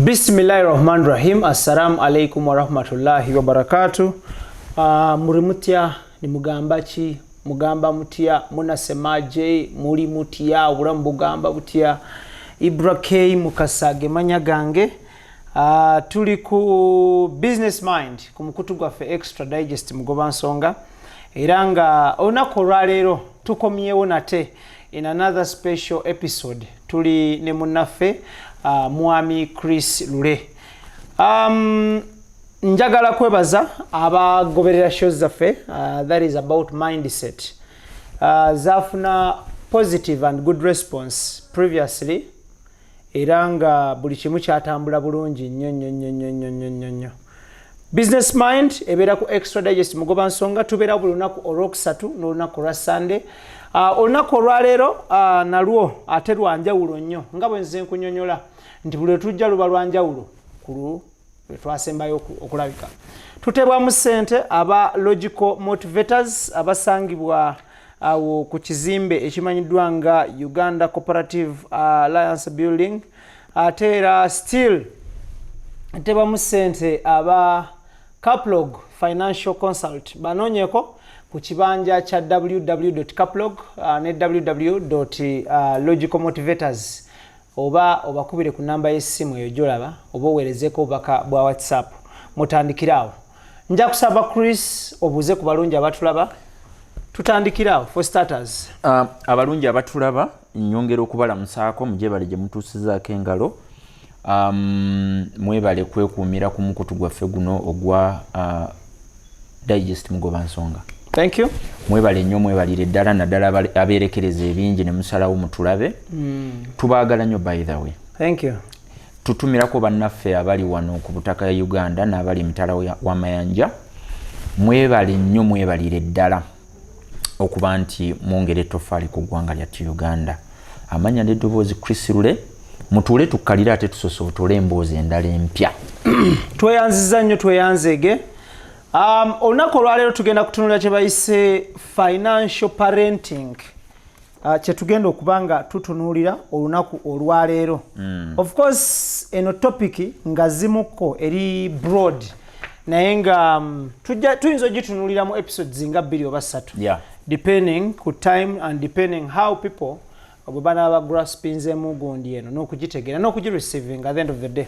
Bismillahi rahmani rahim. Assalamu alaikum warahmatullahi wabarakatu. Muri mutya? Nimugamba ki? Mugamba mutya? Munasemaje? Muli mutya? Obulamu bugamba butya? Ibra K Mukasage manya gange. Tuli ku Business Mind ku mukutu gwaffe Extra Digest Mugoba Nsonga, era nga olunaku olwaleero tukomyewo nate in another special episode. Tuli ne munnaffe Mwami Chris Lule. Njagala kwebaza abagoberera shows zaffe, that is about mindset. Zafuna positive and good response previously, era nga buli kimu kyatambula bulungi nnyo nnyo nnyo nnyo nnyo nnyo nnyo nnyo. Business Mind ebeera ku Extra Digest Mugoba Nsonga. Tubeera buli lunaku Olwokusatu n'olunaku olwa Sunday. Olunaku olwaleero nalwo ate lwanjawulo nnyo, nga bwe nzize nkunyonyola nti buli lwetujja luba lwanjawulo ku lwe twasembayo okulabika. Tutebwamu ssente aba Logical Motivators, abasangibwa awo ku kizimbe ekimanyiddwa nga Uganda Cooperative Alliance Building. Ate era still tebamu ssente aba Caplog Financial Consult. Banoonyeko ku kibanja kya www caplog ne www logical motivators, oba obakubire ku namba y'essimu eyo gyolaba, oba oweerezeko obubaka bwa WhatsApp. Mutandikire awo. Nja kusaba Chris obuuze ku balungi abatulaba. Tutandikire awo for starters. Abalungi abatulaba, nyongera okubalamusaako. Mujebale gye mutuusizaako engalo. Mwebale kwekuumira ku mukutu gwaffe guno ogwa Digest Mugoba Nsonga. Thank you. Mwebale nnyo, mwebalire ddala, naddala abeerekereza ebingi ne musalawo mutulabe. Tubaagala nnyo, by the way. Thank you. Tutumirako bannaffe abali wano ku butaka ya Uganda n'abali emitala w'amayanja. Mwebale nnyo, mwebalire ddala okuba nti mwongera ettofaali ku ggwanga lyattu Uganda. Amanya n'eddoboozi Chris Lule. Mutuule tukkalire ate tusosootole emboozi endala empya. Tweyanziza nnyo, tweyanzeege. Olunaku olwaleero tugenda kutunula kye bayise financial parenting, kyetugenda okuba nga tutunuulira olunaku olwaleero. Of course eno topic nga zimuko eri broad, naye nga tuyinza ogitunuulira mu episodes nga bbiri oba ssatu, depending ku time and depending how people bwe banaaba graspinzemu gundi eno n'okugitegeera n'okugireceiving at the end of the day.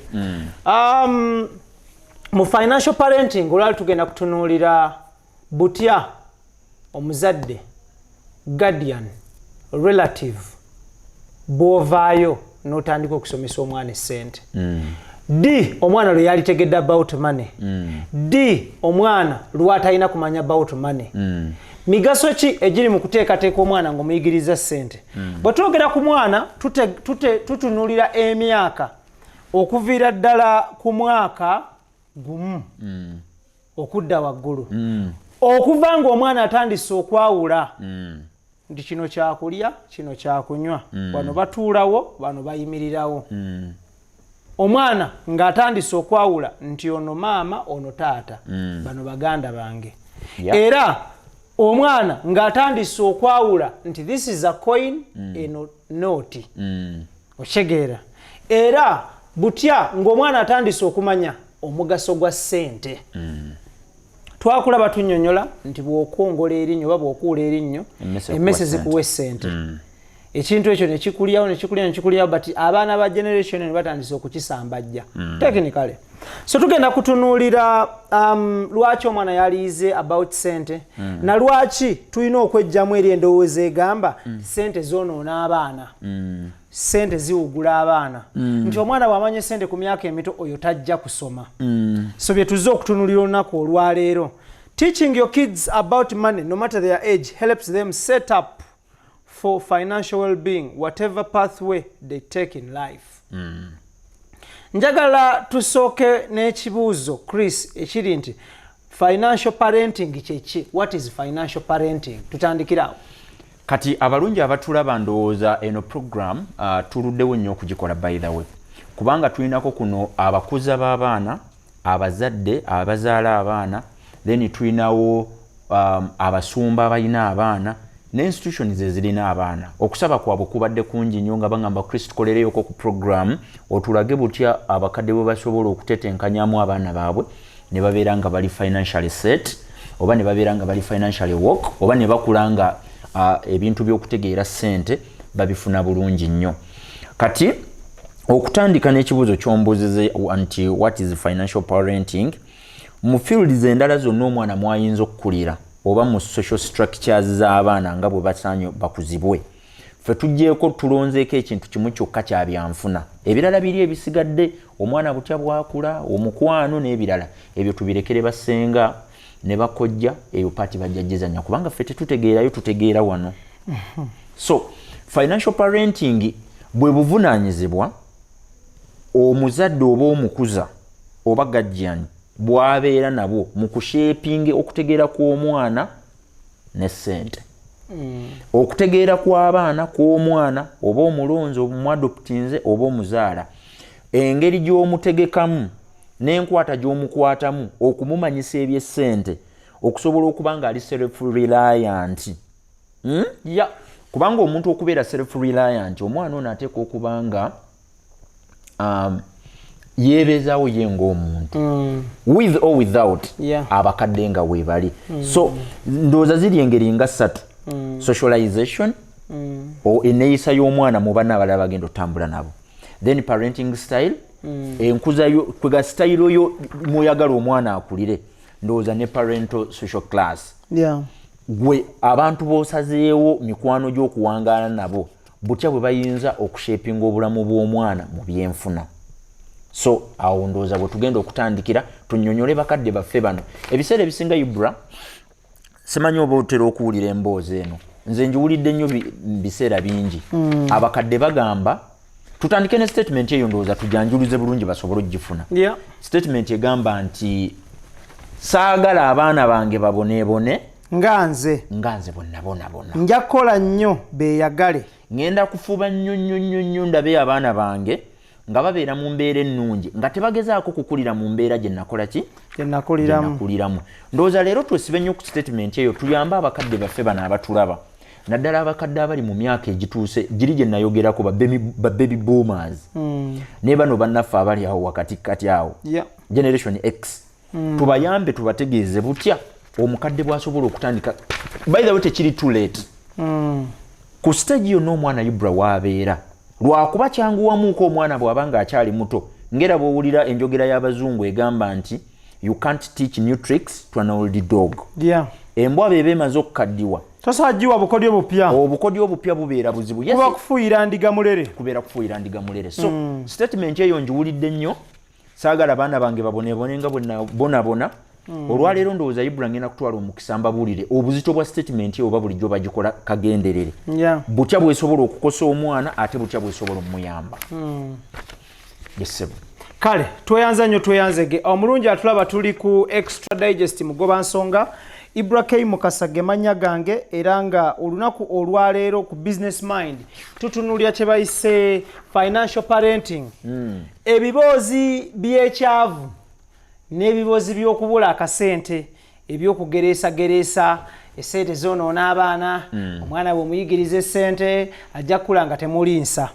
Mu financial parenting olwali tugenda kutunuulira butya omuzadde, guardian, relative, bw'ovaayo n'otandika okusomesa omwana essente. D omwana lwe yalitegedde about money. D omwana lwatalina kumanya about money. Migaso ki egiri mu kuteekateeka omwana ng'omuyigiriza ssente? Bwe twogera ku mwana, tutunuulira emyaka okuviira ddala ku mwaka 1 okudda waggulu. Okuva ng'omwana atandise okwawula nti kino kyakulya, kino kyakunywa, bano batuulawo, bano bayimirirawo. Omwana ng'atandise okwawula nti ono maama, ono taata, bano baganda bange. Era omwana ng'atandise okwawula nti this is a coin, eno nooti. Okitegeera? Era butya ng'omwana atandise okumanya omugaso gwa ssente. Twakula batunyonyola nti bw'okwongola erinnyo oba bw'okuula erinnyo, emmese zikuwa essente. Ekintu ekyo nekikulyawo, nekikulyawo, nekikulyawo, but abaana ba generation eno batandise okukisambajja. Technically, so tugenda kutunuulira lwaki omwana yaliize about sente, na lwaki tulina okwejjamu eri endowooza egamba sente zoonoona abaana, sente ziwugula abaana, nti omwana bw'amanya sente ku myaka emito, oyo tajja kusoma. So bye tuzze okutunuulira olunaku olwaleero. Teaching your kids about money, no matter their age, helps them set up for financial well-being, whatever pathway they take in life. Njagala tusooke n'ekibuuzo, Chris, ekiri nti financial parenting kyeki? What is financial parenting? Tutandikirawo. Kati abalungi abatulaba, ndowooza eno program tuluddewo nnyo okugikola, by the way, kubanga tulinako kuno abakuza b'abaana, abazadde abazaala abaana, then tulinawo abasumba abalina abaana. Ne institutions ezirina abaana, okusaba kwabwe kubadde kungi nnyo nga bagamba, "Chris, tukolereyoko ku program otulage butya abakadde bwe basobola okutetenkanyamu abaana baabwe ne babeera nga bali financially set, oba ne babeera nga bali financially woke, oba ne bakula nga ebintu by'okutegeera ssente babifuna bulungi nnyo." Kati okutandika n'ekibuuzo kyombuuzize nti, "What is financial parenting?" Mu fields endala zonna omwana mwayinza okukulira oba mu social structures z'abaana nga bwe basaanye bakuzibwe, ffe tuggyeko, tulonzeeko ekintu kimu kyokka kya byanfuna. Ebirala biri ebisigadde, omwana butya bwakula, omukwano n'ebirala ebyo, tubirekere basenga ne bakojja. Eyo part bajja gizanya kubanga ffe tetutegeerayo, tutegeera wano. So financial parenting bwe buvunaanyizibwa omuzadde oba omukuza oba guardian bw'abeera nabwo mu kushapinga okutegeera kw'omwana ne ssente, okutegeera kw'abaana kw'omwana oba omulonzi, omuadoptinze oba omuzaala, engeri gy'omutegekamu n'enkwata gy'omukwatamu okumumanyisa ebyessente okusobola okuba nga ali self reliant, Ya. Kubanga omuntu okubeera self reliant, omwana ono ateekwa okuba nga yeebeezaawo ye ng'omuntu with or without abakadde nga weebali. So ndowooza ziri engeri nga ssatu: socialization, enneeyisa y'omwana mu banna abalala bagenda otambula nabo, then parenting style, enkuza yo, kwega style yo mw'oyagala omwana akulire, ndowooza ne parental social class, gwe abantu b'osazeewo mikwano gy'okuwangaala nabo, butya bwe bayinza okushapinga obulamu bw'omwana mu byenfuna. So awo ndowooza bwe tugenda okutandikira tunnyonnyole bakadde baffe bano. Ebiseera ebisinga, Ibra, simanyi oba otera okuwulira emboozi eno, nze ngiwulidde nnyo mu biseera bingi. Abakadde bagamba, tutandike ne statement eyo, ndowooza tujanjuluze bulungi basobole okugifuna. Statement egamba nti, "Saagala abaana bange baboneebone nga nze nga nze bonnabonabona. Nja kukola nnyo beeyagale. Ŋŋenda kufuba nnyo nnyo nnyo nnyo ndabe abaana bange nga babeera mu mbeera ennungi, nga tebagezaako kukulira mu mbeera gye nakola ki, gye nakuliramu." Nakuliramu. Ndowooza leero twesibe nnyo ku statement eyo, tuyambe abakadde baffe bano abatulaba, naddala abakadde abali mu myaka egituuse giri gye nayogerako, ba baby boomers ne bano bannaffe abali awo wakati kati awo, Generation X. Tubayambe, tubategeeze butya omukadde bw'asobola okutandika. By the way, tekiri too late. Ku stage yonna omwana, Ibra, waabeera, lwakuba kyanguwamuuko omwana bw'aba nga akyali muto, ngera bw'owulira enjogera y'abazungu egamba nti, "You can't teach new tricks to an old dog." Embwa bw'eba emaze okukaddiwa, tosobola giwa bukodyo bupya. Obukodyo obupya bubeera buzibu. Yes, kuba kufuuyira ndiga mulere. Kubeera kufuuyira ndiga mulere. So statement eyo ngiwulidde nnyo, "Saagala baana bange babonebone nga bwenabonabona." Olwaleero ndowooza, Ibra, ngenda kutwala omukisa mbabuulire obuzito bwa statement eyo, oba bulijjo bagikola kagenderere, butya bwesobola okukosa omwana, ate butya bwesobola omuyamba. Yes, ssebo. Kale tweyanza nnyo, tweyanzege. Omulungi atulaba, tuli ku Extra Digest Mugoba Nsonga. Ibra K Mukasa ge mannya gange, era nga olunaku olwaleero ku Business Mind tutunulira kye bayise financial parenting, ebiboozi by'ekyavu n'ebiboozi by'okubula akasente, ebyokugereesagereesa esente zonoona abaana. Omwana bw'omuyigiriza esente ajja kukula nga temuli nsa.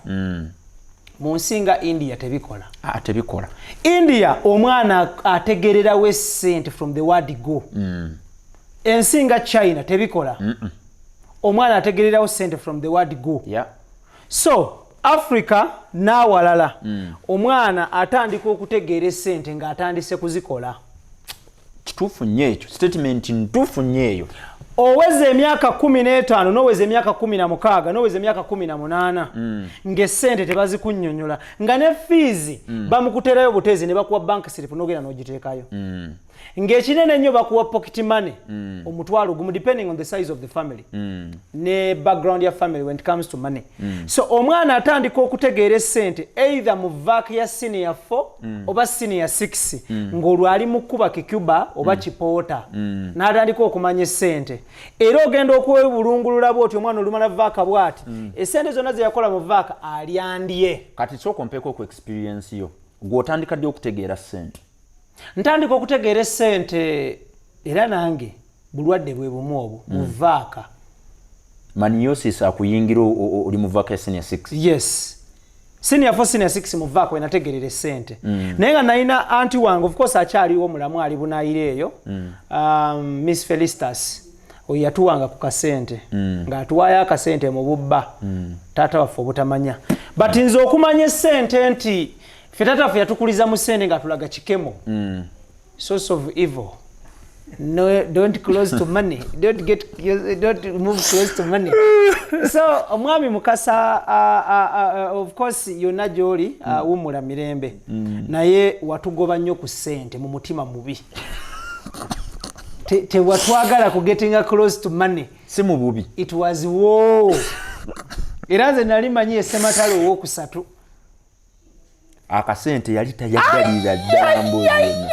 Mu nsi nga India tebikola. Ah, tebikola. India omwana ategererawo esente from the word go. Ensi nga China tebikola, omwana ategererawo sente from the word go. So Africa n'awalala, omwana atandika okutegeera esente ng'atandise kuzikola. Kituufu nnyo ekyo, statement ntuufu nnyo eyo. Oweza emyaka 15, n'oweza emyaka 16, n'oweza emyaka 18, ng'essente tebazikunnyonnyola, nga ne fees bamukuterayo buteezi ne bakuwa bank slip n'ogenda n'ogiteekayo, ng'ekinene ennyo bakuwa pocket money 10,000, depending on the size of the family ne background ya family when it comes to money. So omwana atandika okutegeera essente either mu vac ya senior 4 oba senior 6, ng'olwo ali mu kkuba kikuba oba kipoota, n'atandika okumanya essente. Era ogenda okwebulungulula bwoti, omwana olumala vac bwati, essente zonna ze yakola mu vac alyandye. Kati sooka ompeeko ku experience yo, gw'otandika ddi okutegeera ssente? Ntandika okutegeera essente, era nange bulwadde bwe bumu obwo, mu vac. Moneyiosis akuyingira oli mu vac ya senior 6? Yes, senior 4, senior 6, mu vac wenategerera esente. Naye nga nalina anti wange, of course akyaliwo mulamu, ali Bunayire eyo, Miss Felistas. Oyo yatuwanga ku kasente, ng'atuwaayo akasente mu bubba, taata waffe obutamanya. But nze okumanya esente nti ffe taata waffe yatukuliza mu sente ng'atulaga kikemo, source of evil. No, don't close to money, don't get, don't move close to money. So omwami Mukasa, of course yonna gyoli, wumula mirembe. Naye watugoba nnyo ku ssente mu mutima mubi. Tewatwagala ku getting close to money. Si mu bubi. It was war. Era nze nali manyi esematalo owokusatu. Akasente yali tayagalira ddala mbozena.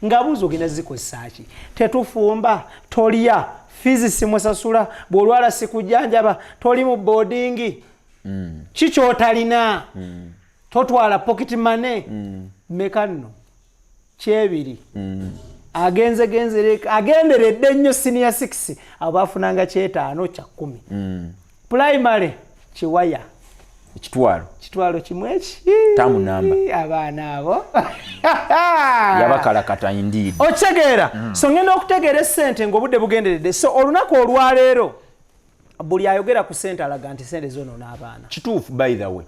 Ng'abuuza, ogenda zikozesa ki? Tetufumba, tolya, fees simusasula, bw'olwala sikujjanjaba, toli mu boarding, ki kyotalina? Totwala pocket money meka nno? Kyebiri agenze genzere agenderedde nnyo. Senior 6 abo bafunanga kyetaano, kya 10. Primary kiwaya. Ekitwalo. Kitwalo kimu eki. Tamu namba. Abaana abo. Yabakalakata indeed. Okitegeera? So ngenda okutegeera esente ng'obudde bugenderedde. So olunaku olwaleero buli ayogera ku sente alaga nti sente zonoona abaana. Kituufu, by the way.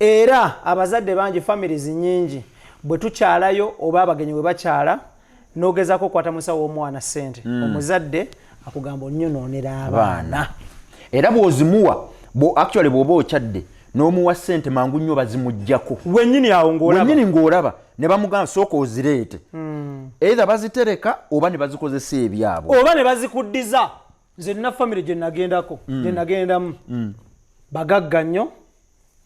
Era abazadde bangi, families nyingi, bwe tukyalayo oba abagenyi bwe bakyala, n'ogezaako okukwata musawo w'omwana sente, omuzadde akugamba onnyonoonera abaana. Era bw'ozimuwa, actually bw'oba okyadde n'omuwa sente, mangu nnyo bazimugjako. Wennyini awo ng'olaba. Wennyini ng'olaba ne bamugamba sooka ozireete. Either bazitereka oba ne bazikozesa ebyabwe. Oba ne bazikuddiza. Nze nina famire gye nagendako, gye nagendamu, bagagga nnyo,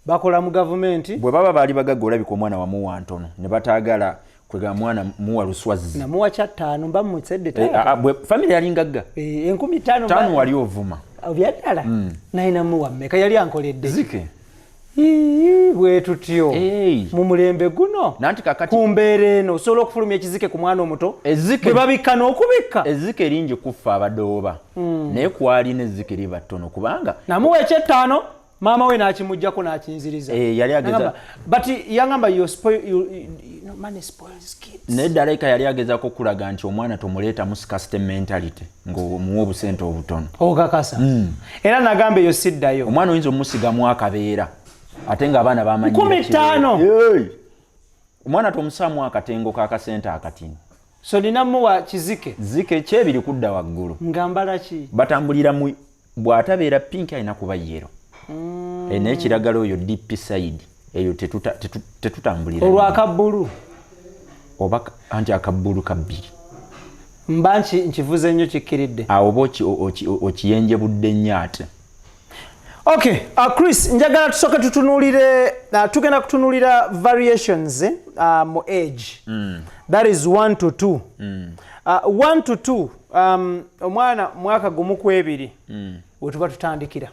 bakola mu gavumenti. Bwe baba baali bagagga, olabika omwana wamuwa ntono ne bataagala kwega mwana muwa luswazi. Namuwa kyattaano, mba mutsedde. Famire yali ngagga. 5,000. Taano wali ovuma. Byaddala, naye namuwa mmeka? Yali ankoledde. Zike. Ii, bwe tutyo Hey. mu mulembe guno. Nanti kakati ku mbeera eno osobola okufulumya ekizike ku mwana omuto Ezike bwe babikka n'okubikka. Ezzike eringi kuffa abadooba, naye kwalina ezzike liba ttono kubanga Namuwa ekyettaano, maama we n'akimugjako n'akinziriza. Eh, yali But yangamba you spoil, you know, money spoils kids. Naye ddalaika yali agezaako okulaga nti omwana tomuleetamu scarcity mentality ng'omuwa obusente obutono. Okakasa? Era nagamba eyo siddayo. Omwana oyinza omusigamu akabeera ate ng'abaana bamanyi. 5,000. Omwana tomusaamu akatengo k'akasente akatini. So nina muwa kizike. Zike kyebiri kudda waggulu. Nga mbala ki? Batambulira mu bw'atabeera pink alina kuba yellow. Naye kiragala oyo DP side eyo tetutambulira. Olwakabbulu. Oba anti akabbulu kabbiri. Mba nkivuze nnyo, kikkiridde. Awo oba okiyenjebudde nnyo ate. Okay, Chris, njagala tusooke tutunuulire, tugenda kutunuulira variations mu age, that is 1 to 2. 1 to 2, omwana mwaka gumu ku ebiri, wetuba tutandikira.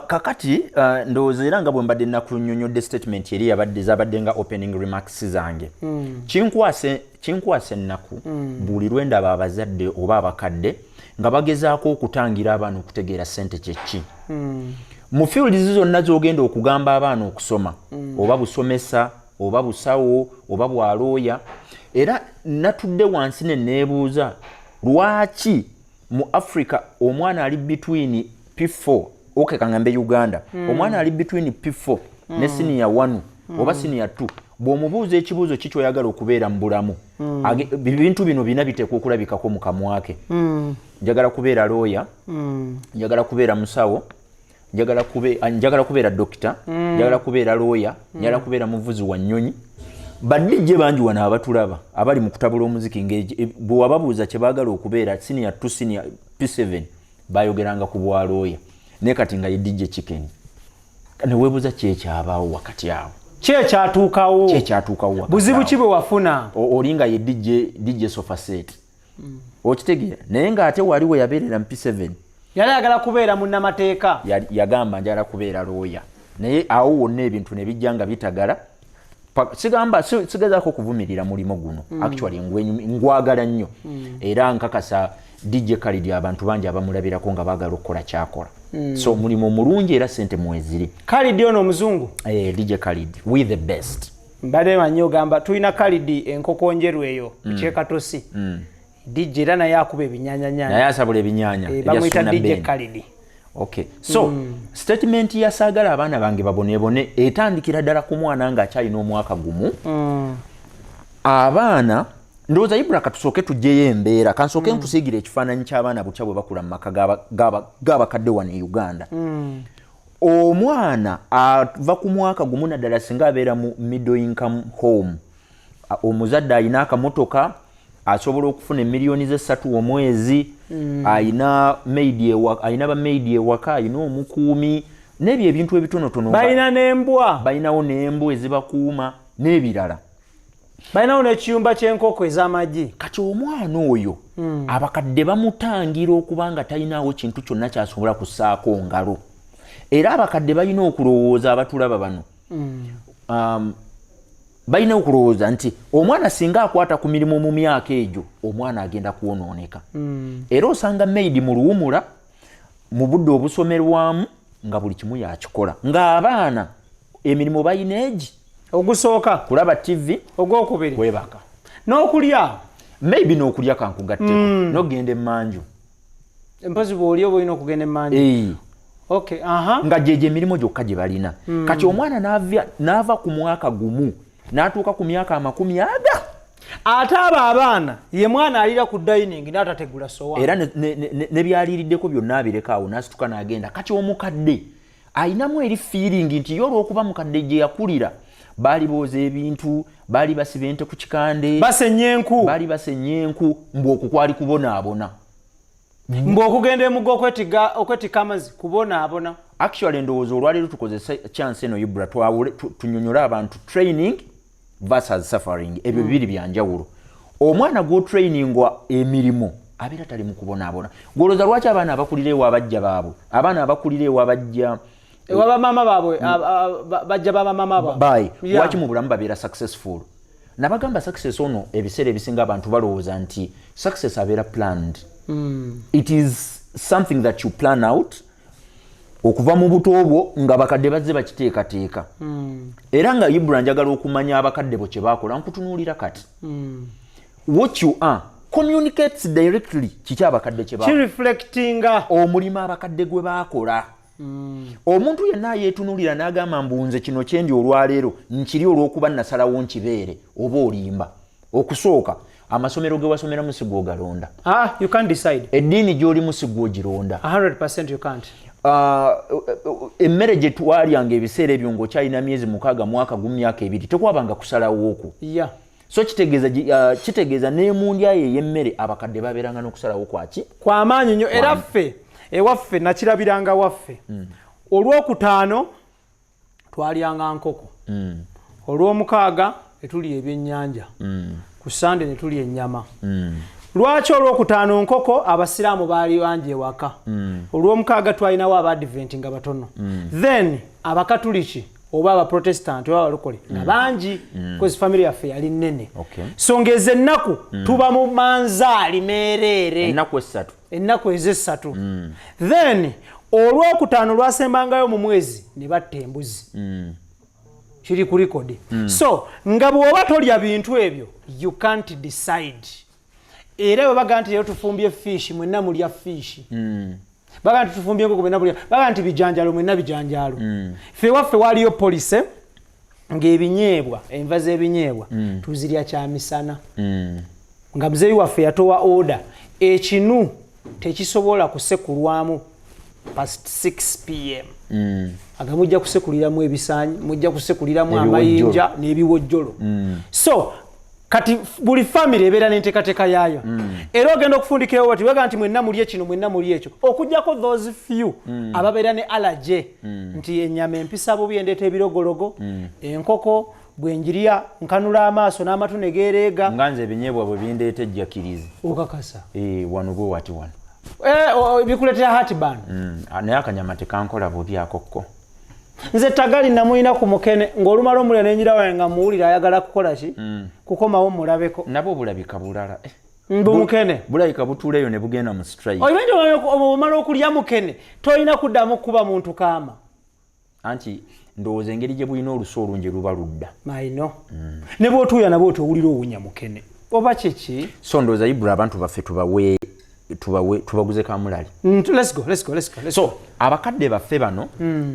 Kakati ndowooza era nga bwe mbadde nakunyonyodde statement eri yabadde zabadde nga opening remarks zange, kinkwasa ennaku buli lwe ndaba abazadde oba abakadde nga bagezaako okutangira abaana okutegeera ssente kyeki. Mu fields zonna z'ogenda okugamba abaana okusoma, oba busomesa oba busawo oba bwalooya, era natudde wansi ne neebuuza lwaki mu Africa omwana ali between P4, okay, kangambe Uganda, omwana ali between P4 ne senior 1 oba senior 2, bw'omubuuza ekibuuzo ki kyoyagala okubeera mu bulamu, bintu bino bina biteekwa okulabikako mu kamwa ke: njagala kubeera looya, njagala kubeera musawo, njagala kubeera dokita, njagala kubeera looya, njagala kubeera muvuzi wa nnyonyi. Ba DJ bangi wano abatulaba abali mu kutabula omuziki, bwe wababuuza kye baagala okubeera senior 2, senior P7, bayogeranga ku bwalooya, naye kati nga ye DJ Chicken. Neweebuuza kyekyabaawo wakati awo. Ki ekyatuukawo? Kyekyatuukawo wakati Buzibu awo. ki bwe wafuna? Oli nga ye DJ sofa set, okitegeera? Naye ng'ate wali we yabeerera mu P7 yali ayagala kubeera munnamateeka. Yagamba njagala kubeera looya, naye awo wonna ebintu ne bijja nga bitagala. Sigamba sigezaako okuvumirira mulimu guno. Actually ngwagala nnyo. Era nkakasa DJ Khalid abantu bangi abamulabirako nga baagala okukola kyakola. So mulimu mulungi era sente mweziri. Khalid ono omuzungu? Eh, DJ Khalid, we the best. Mbadde manyi ogamba tulina Khalid enkoko njeru eyo kyekatosi. DJ era naye akuba ebinyanyanyanya. Naye asabula ebinyanya. Eh, bamuyita DJ Khalid. Okay, so statement ya saagala abaana bange babonebone etandikira ddala ku mwana ng'akyalina omwaka gumu. Abaana, ndowooza Ibra, katusooke tugyeyo embeera, kansooke nkusiigira ekifaananyi ky'abaana butya bwe bakula mu maka g'abakadde wano e Uganda. Omwana ava ku mwaka gumu, naddala singa abeera mu middle income home, omuzadde alina akamotoka, asobola okufuna emiliyoni zesatu omwezi, ayina maid ayina bamaid ewaka, ayina omukuumi n'ebyo ebintu ebitonotono. Balina n'embwa. Balinawo n'embwa ezibakuuma n'ebirala. Balinawo n'ekiyumba ky'enkoko ez'amagi. Kati omwana oyo abakadde bamutangira okuba nga talinaawo kintu kyonna kyasobola kussaako ngalo. Era abakadde balina okulowooza, abatulaba bano, balina okulowooza nti omwana singa akwata ku mirimu mu myaka egyo, omwana agenda kwonooneka. Era osanga maid mu luwumula, mu budde obusomerwamu, nga buli kimu yakikola, ng'abaana emirimu balina egi ogusooka kulaba TV, ogwokubiri kwebaka n'okulya. Maybe n'okulya kankugatteko, n'ogenda emmanju. Mpozi bw'oli oba olina okugenda emmanju. Eh. Okay, aha. Nga gyegyo emirimu gyokka gye balina. Kati omwana n'ava ku mwaka gumu n'atuuka ku myaka 20. Ate abo abaana, ye mwana alira ku dining n'atategula sowaani. Era ne byaliiriddeko byonna abireka awo n'asituka n'agenda. Kati omukadde ayinamu eri feeling nti ye olw'okuba mukadde, gye yakulira baali booza ebintu, baali basiba ente ku kikande, basenya enku, baali basenya enku, mbu okwo kwali kubonaabona. Mbu okugenda emugga okwetikka amazzi kubonaabona. Actually ndowooza olwaleero tukozese chance eno, Ibra, twawule, tunyonyole abantu training versus suffering. Ebyo bibiri byanjawulo. Omwana gw'otrainingwa emirimu abeera tali mu kubonaabona. Gwolowooza lwaki abaana abakulira ewa bajja baabwe, abaana abakulira ewa bajja ewa bamaama baabwe, bajja babamaama baabwe, bayi lwaki mu bulamu babeera successful? Nabagamba success ono, ebiseera ebisinga abantu balowooza nti success abeera planned. It is something that you plan out okuva mu buto bwo, nga bakadde bazze bakiteekateeka. Era nga Ibra, njagala okumanya abakadde bo kye bakola. Nkutunuulira kati, what you are communicates directly kiki abakadde kye bakola. Kireflectinga omulimu abakadde gwe baakola. Omuntu yenna ayeetunuulira n'agamba mbu nze kino kyendi olwaleero nkiri olw'okuba nasalawo nkibeere, oba olimba. Okusooka, amasomero ge wasomeramu si gwogalonda. Ah, you can't decide. Eddiini gy'olimu si gwogironda. 100% you can't. Ah, emmere gye twalyanga ebiseera ebyo ng'okyalina myezi 6, mwaka gumu, myaka 2, tekwabanga kusalawo okwo. So kitegeeza kitegeeza n'emundya yo ey'emmere abakadde babeeranga n'okusalawo kwaki? Kwamaanyi nnyo. Era ffe ewaffe nakirabiranga waffe, olwokutaano twalyanga nkoko, olwomukaaga ne tulya ebyennyanja, ku Sande ne tulya ennyama. Lwaki olwokutaano nkoko? Abasiraamu baali bangi ewaka. Olwomukaaga twalinawo Abaadiventi nga batono, then Abakatuliki oba Abaprotestant oba Abalokole nga bangi, because family yaffe yali nnene. So ng'ezo ennaku tuba mu manzaali meereere. Ennaku 3. Ennaku ezessatu. Then olwokutaano lwasembangayo mu mwezi ne batta embuzi. Kiri ku record. So nga bw'oba tolya bintu ebyo, you can't decide. Era bwe bagaa nti leero tufumbye fish, mwenna mulya fish. Bagaa nti tufumbye enkoko, mwenna mulya. Bagaa nti bijanjalo, mwenna bijanjalo. Ffe waffe waliyo policy ng'ebinyeebwa, enva z'ebinyeebwa tuzirya kyamisana. Nga muzeeyi waffe yatowa order, ekinu tekisobola kusekulwamu past 6 p.m. Aga mujja kusekuliramu ebisaanyi, mujja kusekuliramu Ebiwojjolo. amayinja n'ebiwojjolo. So kati buli family ebeera n'enteekateeka yaayo. Era ogenda okufundikirawo bati wega nti mwenna mulye kino, mwenna mulye ekyo, okugjako those few ababeera ne allergy nti ennyama empisa bubi, endeeta ebirogologo, enkoko bwenjirya nkanula amaaso n'amatu ne geereega. Nga nze ebinyeebwa bwe bindeeta ejjakirizi. Okakasa? Eh, wano bwe wati wano. Eh, bikuleetera heartburn. Naye akanyama tekankola bubi akokko. Nze tagali namulina ku mukene, ng'olumala omulya nenjira wange nga muwulira ayagala kukola ki, kukomawo mulabeko. Nabwo bulabika bulala. Mbu mukene bulabika butuuleyo ne bugenda mu strike. Omanyi omala okulya mukene tolina kuddamu kuba muntu kaama. Anti ndowooza engeri gye bulina olusu olungi luba ludda. Maino ne bw'otuuya nabwo otowulira owunya mukene oba kiki. So ndowooza, Ibra, abantu baffe tubawe tubawe tubaguze kamulali. Let's go, let's go, let's go, let's So go. Abakadde baffe bano,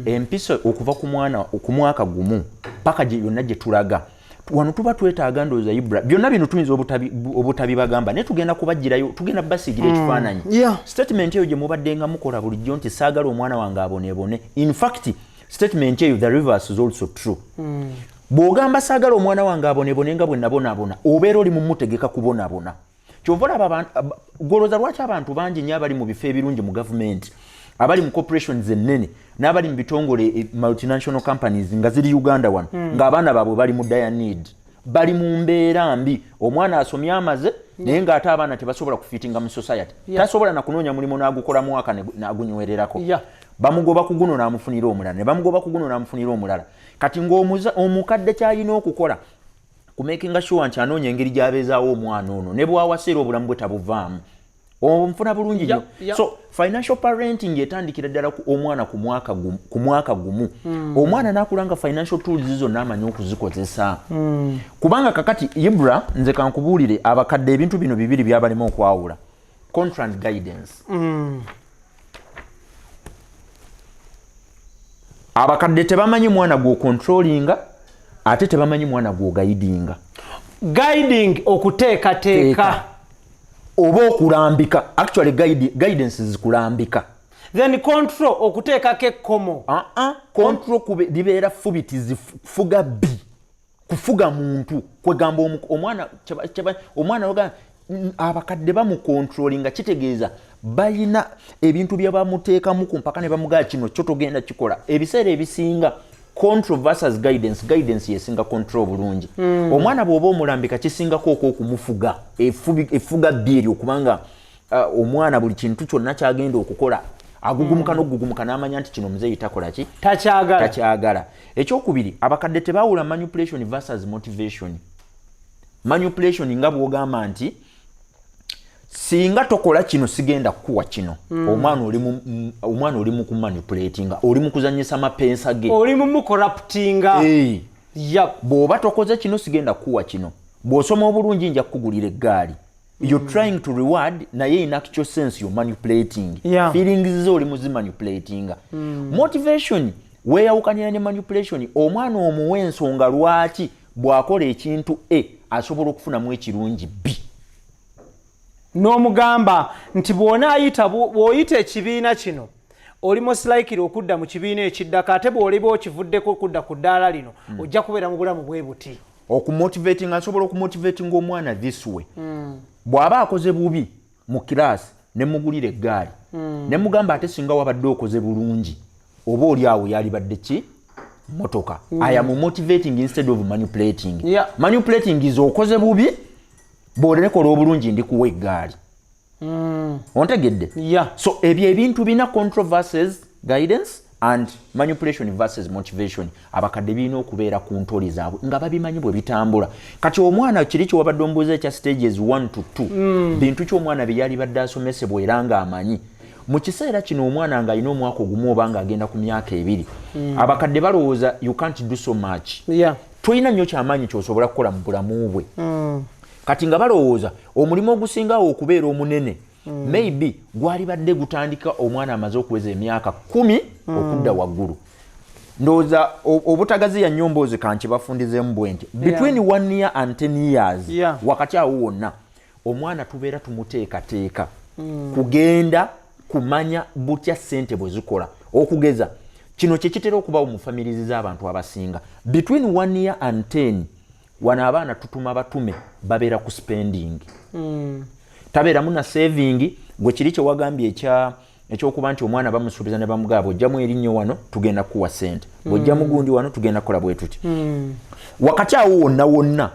empiso okuva ku mwana ku mwaka gumu paka gye yonna gye tulaga wano tuba twetaaga, ndowooza, Ibra, byonna bino tuyinza obutabibagamba, naye tugenda kubagirayo, tugenda basiigira ekifaananyi. Statement eyo gye mubadde nga mukola bulijjo nti saagala omwana wange aboneebone, in fact statement eyo, the reverse is also true. Bw'ogamba saagala omwana wange aboneebone nga bwe nabonaabona, obeera oli mumutegeka kubonaabona. Kyova olaba golooza lwaki abantu bangi nnyo abali mu bifo ebirungi mu gavumenti, abali mu corporations ennene n'abali mu bitongole, multinational companies nga ziri Uganda wano, ng'abaana baabwe bali mu dire need, bali mu mbeera mbi. Omwana asomye amaze, naye ng'ate abaana tebasobola kufitinga mu society. Tasobola nakunoonya mulimu n'agukola mwaka n'agunywererako. Bamugoba ku guno n'amufunira omulala, ne bamugoba ku guno n'amufunira omulala. Kati ng'omukadde kyalina okukola kumakinga sure nti anoonya engeri gy'abeezaawo omwana ono, ne bwawaseera obulamu bwe tabuvaamu. Onfuna bulungi nnyo? So financial parenting etandikira ddala ku omwana ku mwaka gumu. Omwana n'akula nga financial tools zonna amanyi okuzikozesa. Kubanga kakati, Ibra, nze kankubuulire, abakadde ebintu bino bibiri byabalimu okwawula: control and guidance. Abakadde tebamanyi mwana gw'ocontrollinga, ate tebamanyi mwana gw'oguidinga. Guiding okuteekateeka. Teeka. Oba okulambika. Actually guidance zikulambika. Then control okuteekako ekkomo. Control libeera fubitizi, fuga bbi, kufuga muntu. Kwegamba omwana omwana abakadde bamucontrollinga, kitegeeza balina ebintu bye bamuteekamu ku mpaka ne bamugaa kino kyo togenda kikola. Ebiseera ebisinga control versus guidance, guidance yesinga control bulungi. Omwana bw'oba omulambika kisingako okwokumufuga, efuga bbi eryo, kubanga omwana buli kintu kyonna kyagenda okukola agugumuka n'okugugumuka n'amanya nti kino muzeeyi takola ki? Takyagala. Takyagala. Ekyokubiri, abakadde tebawula manipulation versus motivation. Manipulation nga bw'ogamba nti singa tokola kino sigenda kukuwa kino. Omwana oli mu kumanipulatinga, oli mu kuzanyisa mapensa ge. Oli mumucorruptinga. Bw'oba tokoze kino sigenda kukuwa kino, bw'osoma obulungi nja kukugulira eggaali. You're trying to reward, naye in actual sense you're manipulating. Feelings zo oli muzimanipulatinga. Motivation weeyawukanira ne manipulation. Omwana omuwa ensonga lwaki bw'akola ekintu a asobola okufunamu ekirungi b. N'omugamba nti bw'onaayita, bw'oyita ekibiina kino oli most likely okudda mu kibiina ekiddako, ate bw'oliba okivuddeko okudda ku ddaala lino ojja kubeera mu bulamu bwe buti. Okumotivatinga, nsobola okumotivatinga omwana this way. Bw'aba akoze bubi mu kiraasi ne mugulira eggaali, ne mugamba ate singa wabadde okoze bulungi oba oli awo yalibadde ki? Motoka. I am motivating instead of manipulating. Manipulating is okoze bubi, bw'onekola obulungi ndikuwa eggaali. Ontegedde? Yeah. So ebyo ebintu bina, control versus guidance and manipulation versus motivation, abakadde birina okubeera ku ntoli zaabwe nga babimanyi bwe bitambula. Kati omwana kiri kyewabadde omubuuza ekya stages 1 to 2, bintu ki omwana bye yalibadde asomesebwa era ng'amanyi mu kiseera kino? Omwana ng'alina omwaka ogumu oba ng'agenda ku myaka 2, abakadde balowooza you can't do so much. Tolina nnyo kyamaanyi kyosobola kukola mu bulamu bwe. Kati nga balowooza omulimu ogusingawo okubeera omunene maybe gwalibadde gutandika omwana amaze okuweza emyaka 10 okudda waggulu. Ndowooza obutagaziya nnyo mboozi kankibafundizeemu bwe nti between 1 year and 10 years, wakati awo wonna omwana tubeera tumuteekateeka kugenda kumanya butya ssente bwe zikola. Okugeza kino kyekitera okubawo mu families z'abantu abasinga, between 1 year and 10, wano abaana tutuma batume babeera ku spending, tabeeramu na saving. Gwe kiri kyewagambye ekyokuba nti omwana bamusuubiza ne bamugamba ojjamu erinnyo wano tugenda kukuwa sente, bw'ojjamu gundi wano tugenda kukola bwe tuti. Wakati awo wonna wonna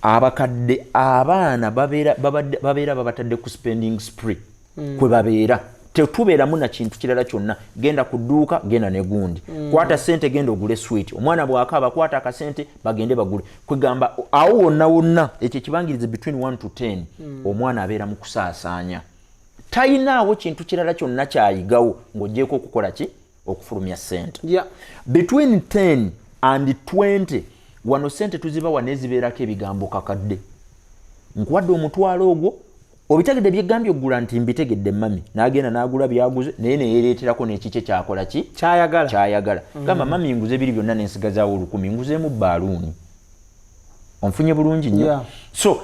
abakadde abaana babeera babatadde ku spending spree, kwe babeera. Tetubeeramu na kintu kirala kyonna. Genda ku dduuka, genda ne gundi, kwata sente, genda ogule sweet. Omwana bw'akaaba, kwata akasente, bagende bagule. Kwegamba awo wonna wonna ekyo ekibangirizi between 1 to 10, omwana abeera mu kusaasaanya, tayinaawo kintu kirala kyonna kyayigawo ng'ogyeko okukola ki? Okufulumya sente. Between 10 and 20, wano sente tuzibawa nezibeerako ebigambo. Kakadde nkuwadde omutwalo ogwo, obitegedde byegambye oggula? Nti mbitegedde mami. N'agenda n'agula byaguze, naye neyereeterako n'ekikye kyakola ki? Kyayagala. Kyayagala. Gamba, mami, nguze biri byonna nensigazaawo 1000, nguzeemu baaluuni. Onfunye bulungi nnyo? Yeah. So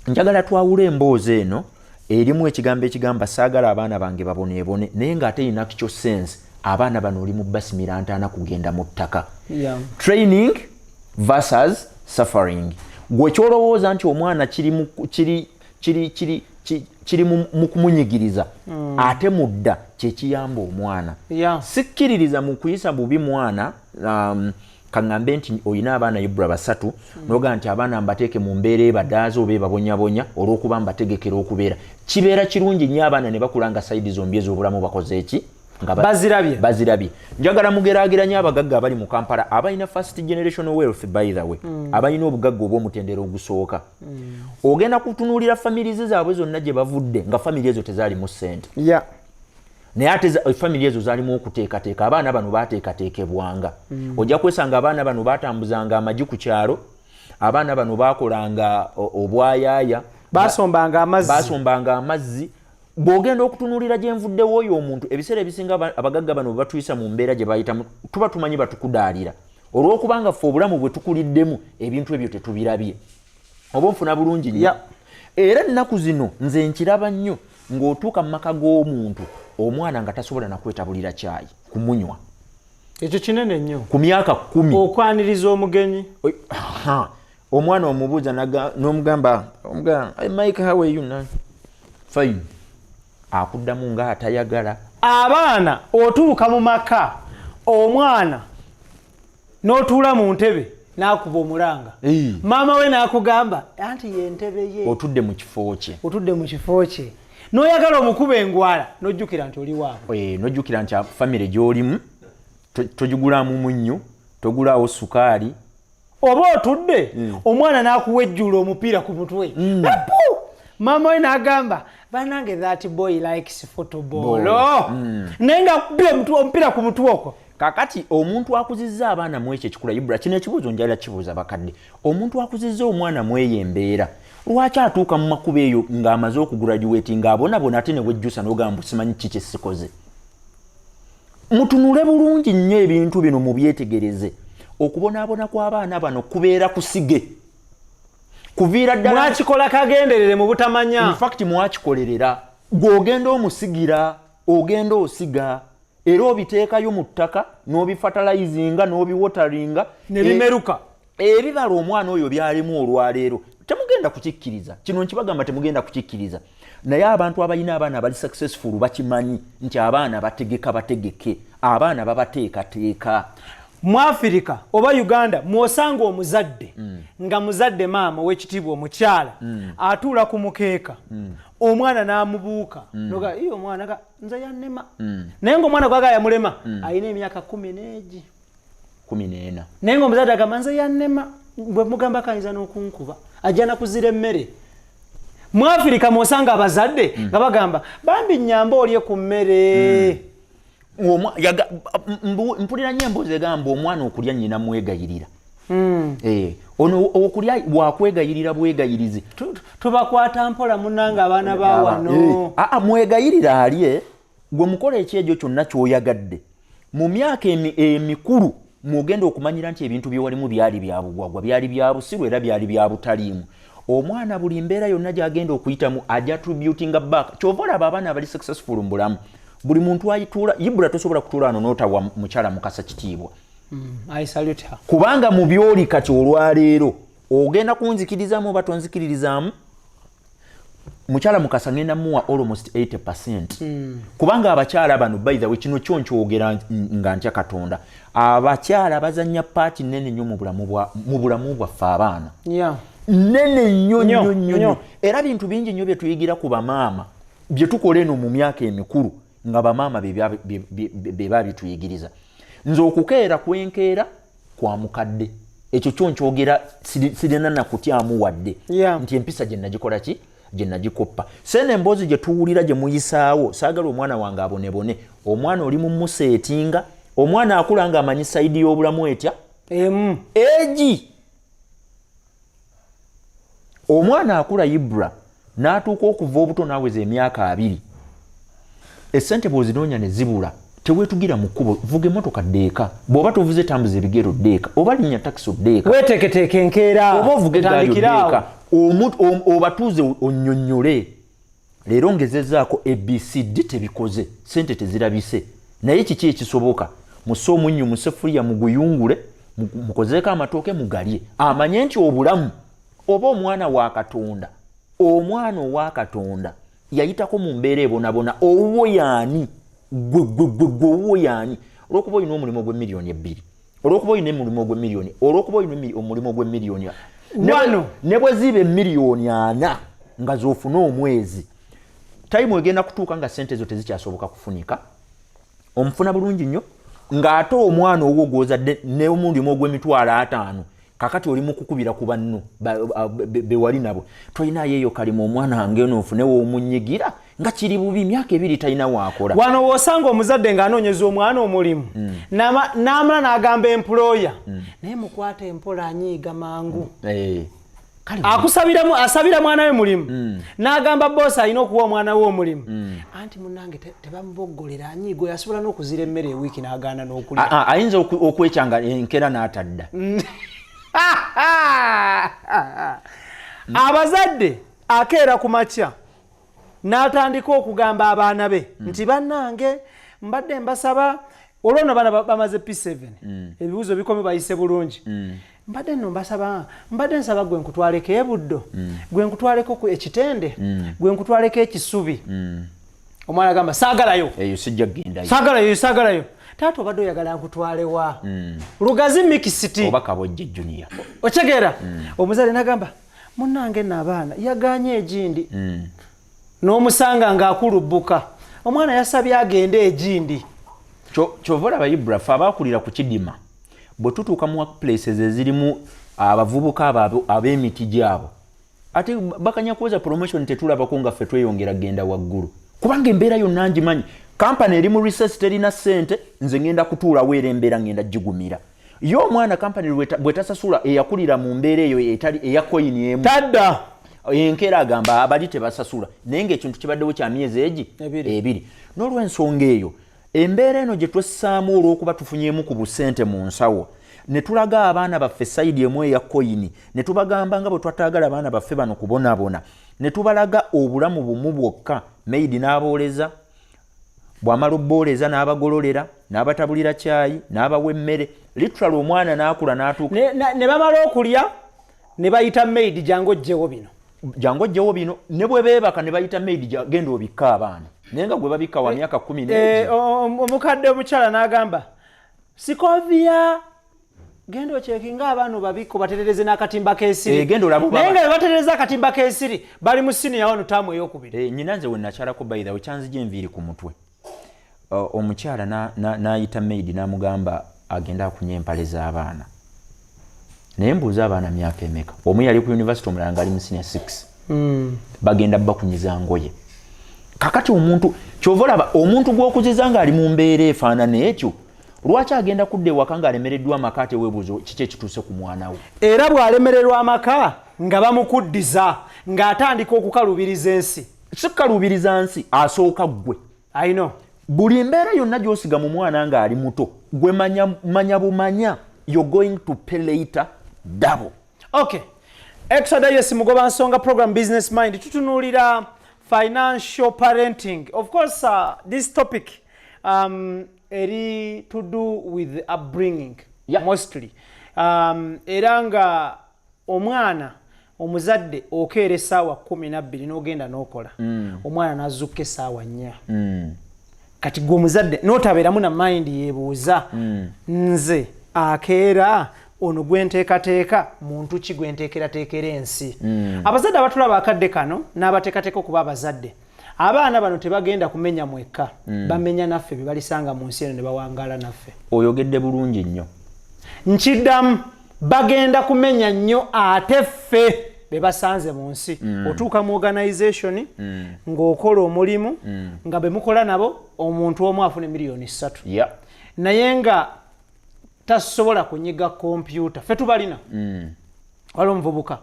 njagala twawule emboozi eno erimu ekigambo ekigamba saagala abaana bange baboneebone, naye ng'ate in actual sense abaana bano oli mu basimira ntaana kugenda mu ttaka. Training versus suffering. Gwe kyolowooza nti omwana kiri mu- kiri kiri kiri kiri mu kumunyigiriza, ate mudda kyekiyamba omwana. Sikkiririza mu kuyisa bubi mwana. Kaŋŋambe nti olina abaana Ibra basatu, nogaa nti abaana mbateeke mu mbeera ebadaaza oba ebabonyabonya olw'okuba mbategekera okubeera. Kibeera kirungi nnyo abaana ne bakula nga side zombi ez'obulamu bakoze eki? Nga Bazirabye. Bazirabye. Njagala mugeraageranye abagagga abali mu Kampala abalina first generation wealth, by the way, abalina obugagga obw'omutendera ogusooka. Ogenda kutunuulira families zaabwe zonna gye bavudde, nga family ezo tezaalimu ssente, naye ate family ezo zaalimu okuteekateeka. Abaana bano bateekateekebwanga. Ojja kwesanga abaana bano batambuzanga amagi ku kyalo, abaana bano bakolanga obwayaaya, basombanga amazzi. Basombanga amazzi. Bw'ogenda okutunuulira gye nvuddewo oyo omuntu, ebiseera ebisinga abagagga bano bwe batuyisa mu mbeera gye bayitamu, tuba tumanyi batukudaalira olw'okubanga ffe obulamu bwe tukuliddemu ebintu ebyo tetubirabye. Oba onfuna bulungi nnyo? Yeah. Era ennaku zino nze nkiraba nnyo ng'otuuka mu maka g'omuntu, omwana nga tasobola nakwetabulira kyayi kumunywa. Ekyo kinene nnyo. Ku myaka 10. Okwaniriza omugenyi. Oi, aha. Omwana omubuuza n'omugamba, omugamba, "Hey, Mike, how are you?" Na fine. Akuddamu nga atayagala. Abaana otuuka mu maka, omwana n'otuula mu ntebe n'akuba omulanga. Maama we n'akugamba anti yentebe ye. Otudde mu kifo kye. Otudde mu kifo kye, n'oyagala omukuba engwala, n'ojjukira nti oli waabwe. N'ojjukira nti famire gy'olimu togigulaamu munnyu, togulaawo sukaali. Oba otudde, omwana n'akuwejjula omupiira ku mutwe. Apu! Maama we n'agamba, banange, that boy likes football. Ball. Naye nga akubye omupiira ku mutwe okwo. Kakati omuntu akuzizza abaana mu ekyo ekikula, Ibra, kino ekibuuzo njagala kibuuza bakadde: omuntu akuzizza omwana mu eyo embeera, lwaki atuuka mu makubo eyo ng'amaze okugraduate, ng'abonabona, ate ne wejjusa n'ogamba simanyi ki kyesikoze? Mutunule bulungi nnyo ebintu bino, mubyetegereze. Okubonaabona kw'abaana bano kubeera kusige kuviira ddala. Mwakikola kagenderere mu butamanya. In fact mwakikolerera. Gw'ogenda omusigira, ogenda osiga era obiteekayo mu ttaka n'obifertilizinga n'obiwateringa. Ne bimeruka. Ebibala omwana oyo byalimu olwaleero temugenda kukikkiriza. Kino nkibagamba, temugenda kukikkiriza, naye abantu abalina abaana abali successful bakimanyi nti abaana bategeka bategeke, abaana babateekateeka. Mu Afirika oba Uganda mwosanga omuzadde nga muzadde, maama ow'ekitiibwa omukyala, atuula ku mukeeka, omwana n'amubuuka. Noga, "Iyo omwana ga nze yannema." Naye ng'omwana gwaga yamulema alina emyaka 10 n'egi. 14. Naye ng'omuzadde agamba nze yannema, bwe mugamba kayinza n'okunkuba, ajja nakuzira emmere. Mu Afirika mwosanga abazadde nga bagamba, bambi nyamba olye ku mmere. Mpulira nnyo emboozi egamba omwana okulya nnyina mwegayirira. Ono okulya bwakwegayirira bwegayirizi. Tubakwata mpola munange abaana ba wano. Aa, mwegayirira alye, gwe mukola ekyejo kyonna ky'oyagadde. Mu myaka emikulu mwogenda okumanyira nti ebintu byewalimu byali bya bugwagwa, byali bya busiru, era byali bya butaliimu. Omwana buli mbeera yonna gyagenda okuyitamu ajja attributinga back. Kyova olaba abaana abali successful mu bulamu, buli muntu ayituula. Ibula, tosobola kutuula wano n'otawa mukyala Mukasa kitiibwa. I salute her. Kubanga mu byoli kati olwaleero ogenda kunzikirizamu oba tonzikiririzaamu, mukyala Mukasa ngenda muwa almost 80%, kubanga abakyala bano, by the way, kino kyo nkyogera nga ntya Katonda, abakyala bazanya part nene nnyo mu bulamu bwaffe abaana. Nene nnyo. Nnyo, nnyo nnyo. Nnyo. Nnyo. Era bintu bingi nnyo bye tuyigira ku bamaama bye tukola eno mu myaka emikulu. Nga bamaama be babituyigiriza. Nze okukeera kwenkeera kwa mukadde, ekyo kyo nkyogera, sirina nakutyamu wadde nti empisa gye nagikola ki, gye nagikoppa. Seena emboozi gye tuwulira gye muyisaawo, saagala omwana wange abonebone. Omwana oli mumuseetinga, omwana akula ng'amanyi side y'obulamu etya. Emu. Egi omwana akula, Ibra, n'atuuka okuva obuto n'aweza emyaka 20, esente bw'ozinoonya ne zibula, teweetugira mu kkubo. Vuga emmotoka ddeeka, bw'oba tovuze tambuza ebigere oddeeka, oba linnya takisi oddeeka. Weeteeketeeke enkeera. Oba ovuga eggaali Otandikire awo. oddeeka. Obatuuze onnyonnyole, leero ngezezaako ABCD, tebikoze, sente tezirabise, naye kiki ekisoboka? Musse omunnyu mu sefuliya, muguyungule, mukozeeko amatooke mugalye. Amanye nti obulamu oba omwana wa Katonda, omwana owa Katonda yayitako mu mbeera ebonabona. Owuwo yaani? Gwe gwe gwe gwe, owuwo yaani? Olwokuba olina omulimu ogw'emiliyoni 2, olwokuba olina omulimu ogw'emiliyoni, olwokuba olina omulimu ogw'emiliyoni Wano. Ne bwe ziba emiliyoni 40 nga z'ofuna omwezi, time egenda kutuuka nga sente ezo tezikyasoboka kufunika. Omufuna bulungi nnyo ng'ate omwana owwo gw'ozadde n'omulimu ogw'emitwalo 50, kakati oli mu kukubira ku banno be wali nabo, tolinayo eyo kalimu omwana wange ono ofunewo omunyigira nga kiri bubi, myaka 2 talina waakola. Wano wosanga omuzadde ng'anoonyeza omwana omulimu, n'amala n'agamba employer, naye mukwate empola, anyiiga mangu. Kale. Akusabiramu, asabira mwana we mulimu, n'agamba boss alina okuwa omwana we omulimu, anti munange tebamuboggolera, anyiiga oyo asobola n'okuzira emmere ewiiki n'agaana n'okulya. Ayinza okwekyanga enkeera n'atadda. Abazadde akeera ku makya n'atandika okugamba abaana be nti bannange, mbadde mbasaba, olwo nno baana bamaze P7, ebibuuzo bikome, bayise bulungi, mbadde nno mbasaba, mbadde nsaba gwe nkutwaleko ebuddo, gwe nkutwaleko ku ekitende, gwe nkutwaleko ekisubi. Omwana agamba, saagalayo. Eyo sijja kugendayo. Saagalayo, saagalayo. Taata, obadde oyagala nkutwalewa? Lugazi Mixed oba Kabojje Junior. Okitegeera? Omuzadde nagamba, munnange nno abaana yaganye egindi, n'omusanga ng'akulubbuka, omwana yasabye agende egindi. Kyova olaba, Ibra, fe abakulira ku kidima, bwe tutuuka mu workplaces ezirimu abavubuka abo ab'emiti gyabo, ate bakanya kuweza promotion, tetulabako nga ffe tweyongera genda waggulu, kubanga embeera yonna ngimanyi. Kampani eri mu recess, terina ssente, nze ngenda kutuulawo, era embeera ngenda gigumira. Ye omwana kampani bwetasasula, eyakulira mu mbeera eyo etali eya koyini emu, Tadda. Enkeera agamba abali tebasasula, naye ngaekintu kibaddewo kya myezi egi Ebiri. Ebiri. N'olwensonga eyo, embeera eno gye twessaamu olw'okuba tufunyeemu ku busente mu nsawo, ne tulaga abaana baffe side emu eya koyini, ne tubagamba nga bwe twataagala abaana baffe bano kubonaabona, ne tubalaga obulamu bumu bwokka. Maid n'abooleza, bw'amala obbooleza n'abagololera, n'abatabulira kyayi, n'abawa emmere. Literally omwana n'akula n'atuuka Ne bamala okulya ne bayita maid, jangu ojjewo bino. Jangu ojjewo bino. Ne bwe beebaka ne bayita maid, genda obikka abaana, naye nga gwe babikka wa myaka 10 n'egi. Omukadde omukyala n'agamba, Sikovia, genda okyekinga abaana obabikka, obaterereze n'akatimba k'ensiri. Genda olabe Naye nga bebaterereza akatimba k'ensiri, bali mu siniya wano taamu eyokubiri. Nyina nze we nakyalako, by the way, kyanzija enviiri ku mutwe. Omukyala n'ayita maid n'amugamba agende akunya empale z'abaana, naye mbuuza, abaana myaka emeka? Omu yali ku university, omulala ngaali mu senior 6. Bagenda bakunyiza ngoye. Kakati omuntu kyova olaba omuntu gw'okuziza ng'ali mu mbeera efaanana etyo, lwaki agenda kudda ewaka ng'alemereddwa amaka, ate weebuuza kiki ekituuse ku mwana we? Era bw'alemererwa amaka nga bamukuddiza, ng'atandika okukalubiriza ensi. Si kukaluubiriza nsi, asooka ggwe. I know. Buli mbeera yonna gy'osiga mu mwana ng'ali muto, gwe manya, manya bumanya you're going to pay later double. Okay, Extra yes, Mugoba Nsonga program, Business Mind, tutunuulira financial parenting. Of course, this topic eri to do with upbringing mostly, era nga omwana, omuzadde okeera essaawa 12 n'ogenda n'okola, omwana n'azukka essaawa 4. Kati gwe omuzadde n'otabeeramu na mind yeebuuza, nze akeera ono gwenteekateeka muntu ki gwenteekerateekera ensi? Abazadde abatulaba akadde kano n'abateekateeka okuba abazadde. Abaana bano tebagenda kumenya mwekka, bamenya naffe bye balisanga mu nsi eno ne bawangaala naffe. Oyogedde bulungi nnyo. Nkiddamu, bagenda kumenya nnyo ate ffe be basanze mu nsi. Otuuka mu organization ng'okola omulimu nga be mukola nabo, omuntu omu afuna 3 million, naye nga tasobola kunyiga kompyuta. Ffe tubalina. Waliwo omuvubuka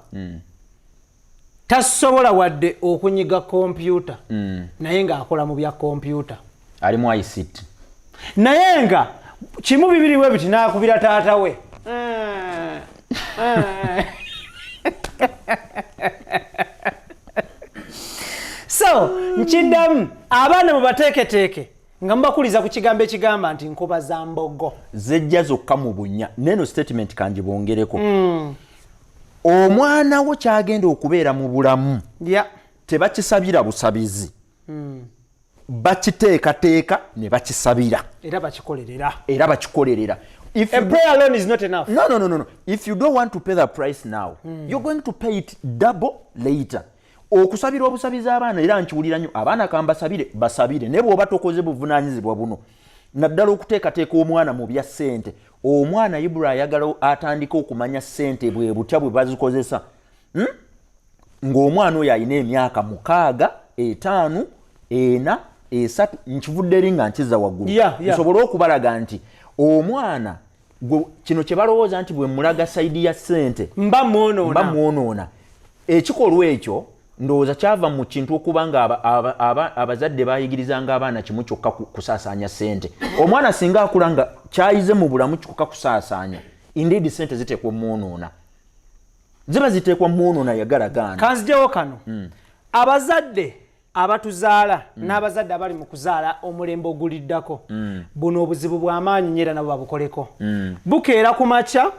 tasobola wadde okunyiga kompyuta, naye ng'akola mu bya kompyuta. Ali mu ICT. Naye nga kimu bibiri we biti n'akubira taata we. So nkiddamu, abaana mubateeketeeke nga mubakuliza ku kigambo ekigamba nti nkoba za mbogo zejja zokka mu bunnya. Neno statement kanjibongereko. Omwana wo kyagenda okubeera mu bulamu tebakisabira busabizi, bakiteekateeka ne bakisabira. Era bakikolerera. Era bakikolerera. If A prayer alone is not enough. No, no, no, no, no. If you don't want to pay the price now, you're going to pay it double later. Okusabira obusabizi abaana, era nkiwulira nnyo, abaana kambasabire, basabire, naye bw'oba tokoze buvunaanyizibwa buno, naddala okuteekateeka omwana mu bya ssente. Omwana ibula ayagala atandike okumanya ssente bwe butya bwe bazikozesa, Ng'omwana oyo alina emyaka 6, 5, 4, 3, nkivudde eri nga nkiza waggulu, nsobole okubalaga nti omwana kino kye balowooza nti bwe mulaga side ya ssente mba mwonoona. Mba mwonoona. Ekikolwa ekyo ndowooza kyava mu kintu okuba nga abazadde bayigirizanga abaana kimu kyokka, kusaasaanya ssente. Omwana singa akula nga kyayize mu bulamu kyokka kusaasaanya, indeed ssente ziteekwa omwonoona, ziba ziteekwa mwonoona, yagala gaana. Kanzijewo kano. Abazadde abatuzaala n'abazadde abali mu kuzaala omulembe oguliddako, buno obuzibu bw'amaanyi nnyo era nabo babukoleko. Bukeera ku makya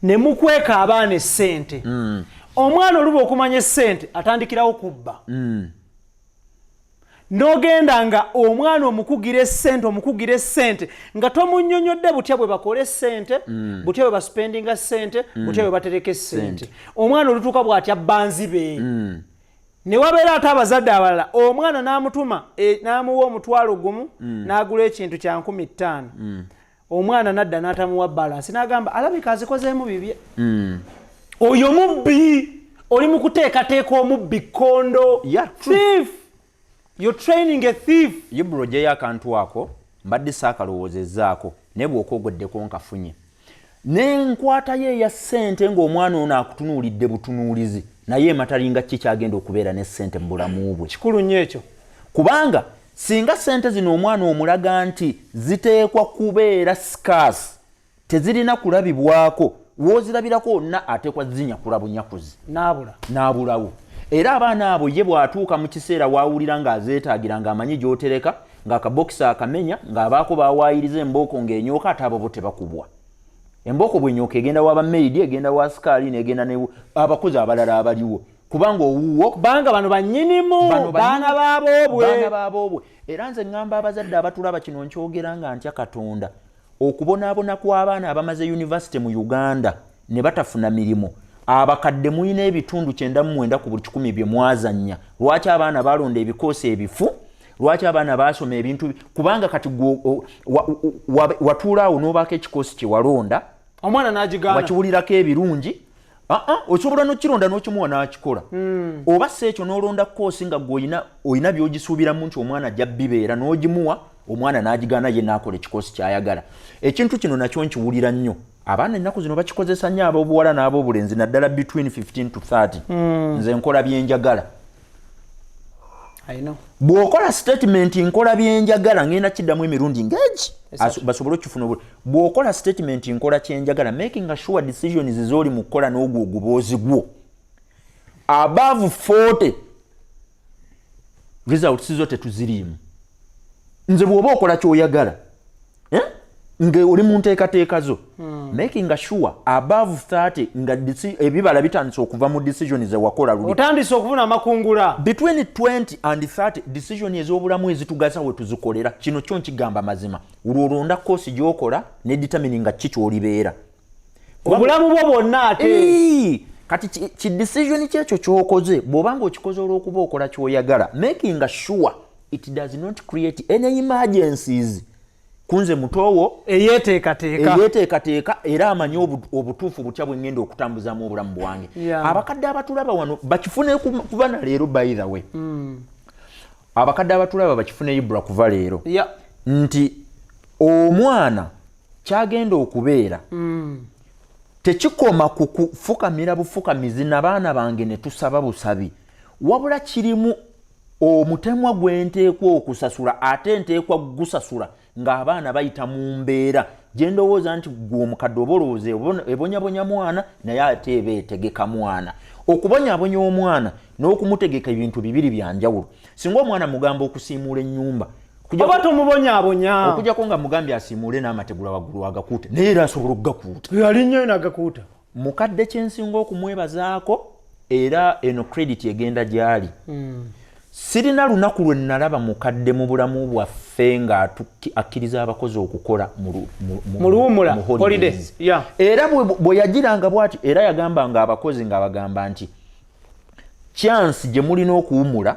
ne mukweka abaana essente. Omwana oluba okumanya essente atandikirawo kubba. N'ogenda nga omwana omukugira essente, omukugira essente nga tomunnyonnyodde butya bwe bakola essente, butya bwe baspendinga ssente, butya bwe batereka essente. Omwana olutuuka bw'atya banzibe. Ne wabeera ate abazadde abalala, omwana n'amutuma n'amuwa 10,000 n'agula ekintu kya 5,000. Omwana nadda n'atamuwa balance, n'agamba alabika azikozeemu bibye. Oyo mubbi, oli mu kuteekateeka omubbi kkondo. Yeah, true. Thief, you're training a thief. Ibro, gyeyo akantu ako mbadde saakalowoozezaako, naye bw'okwogoddeko nkafunye n'enkwata ye eya ssente, ng'omwana ono akutunuulidde butunuulizi, naye ematalinga ki kyagenda okubeera ne ssente mu bulamu bwe. Kikulu nnyo ekyo. Kubanga singa ssente zino omwana omulaga nti ziteekwa kubeera scarce, tezirina kulabibwako, woozirabirako wonna ateekwa zinyakula bunyakuzi. N'abula. N'abulawo. Era abaana abo ye bw'atuuka mu kiseera w'awulira ng'azeetaagira, ng'amanyi gy'otereka, ng'akabokisi akamenya, ng'abaako bawaayiriza embooko ng'enyooka, ate abo bo tebakubwa. Embooko bwenyooka egenda wa bamaidi, egenda wa sikaali, n'egenda ne abakozi abalala abaliwo, kubanga owuwo. Kubanga bano bannyinimu. Bano baana baboobwe. Baana baboobwe. Era nze ŋŋamba abazadde abatulaba, kino nkyogera nga ntya Katonda, okubonaabona kw'abaana abamaze yunivasite mu Uganda ne batafuna mirimu, abakadde mulina ebitundu 99 ku buli kikumi bye mwazannya. Lwaki abaana balonda ebikoosi ebifu? Lwaki abaana basoma ebintu? Kubanga kati gwe watuula awo n'obaako ekikoosi kye walonda, omwana n'agigaana, wakiwulirako ebirungi. Aa, osobola nokironda n'okimuwa n'akikola, oba si ekyo n'olonda koosi nga gwe olina by'ogisuubiramu nti omwana ajja bibeera, n'ogimuwa omwana n'agigaana, ye n'akola ekikoosi ky'ayagala. Ekintu kino nakyo nkiwulira nnyo, abaana ennaku zino bakikozesa nnyo, ab'obuwala n'ab'obulenzi, naddala between 15 to 30. Nze nkola byenjagala. I know. Bw'okola statement nkola byenjagala, ngenda kiddamu emirundi ngegi basobole okifuna obulungi. Bw'okola statement nkola kyenjagala, making sure decisions z'oli mu kukola n'ogwo oguboozi gwo above 40, results zo tetuziriimu. Nze bw'oba okola kyoyagala, eh? Nga oli mu nteekateeka zo, making sure above 30 nga ebibala bitandise okuva mu decision zewakola luli. Otandise okufuna amakungula. Between 20 and 30, decision ez'obulamu ezitugasa we tuzikolera. Kino kyo nkigamba mazima, olwolonda koosi gy'okola ne determining nga ki ky'olibeera obulamu bwo bwonna ate. Eee! Kati ki decision kyekyo kyokoze, bw'obanga okikoze olw'okuba okola kyoyagala, making sure it does not create any emergencies kunze mutowo eyeteekateeka. Eyeteekateeka era amanyi obutuufu butya bwe ngenda okutambuzamu obulamu bwange. Abakadde abatulaba wano bakifune kuba na leero, by the way, abakadde abatulaba bakifune, Ibra, kuva leero nti omwana kyagenda okubeera tekikoma ku kufukamira bufukamizi nabaana bange ne tusaba busabi, wabula kirimu omutemwa gwe nteekwa okusasula, ate nteekwa gusasula ng'abaana bayita mu mbeera gye ndowooza nti gwe omukadde oba olowooza ebonyabonya mwana, naye ate eba etegeka mwana. Okubonyabonya omwana n'okumutegeka ebintu bibiri byanjawulo. Singa omwana mugamba okusiimuula ennyumba, oba tomubonyaabonya. Okujjako nga mugambye asiimuule n'amategula waggulu agakuute, naye era asobola okugakuuta. Alinnyayo nagakuuta. Mukadde kyensinga okumwebazaako, era eno credit egenda gyali, sirina lunaku lwe nalaba mukadde mu bulamu bwaffe nga akkiriza abakozi okukola mu luwummula, mu holiday. Holidays. Era bwe yagiranga bwati, era yagambanga abakozi ng'abagamba nti chance gye mulina okuwumula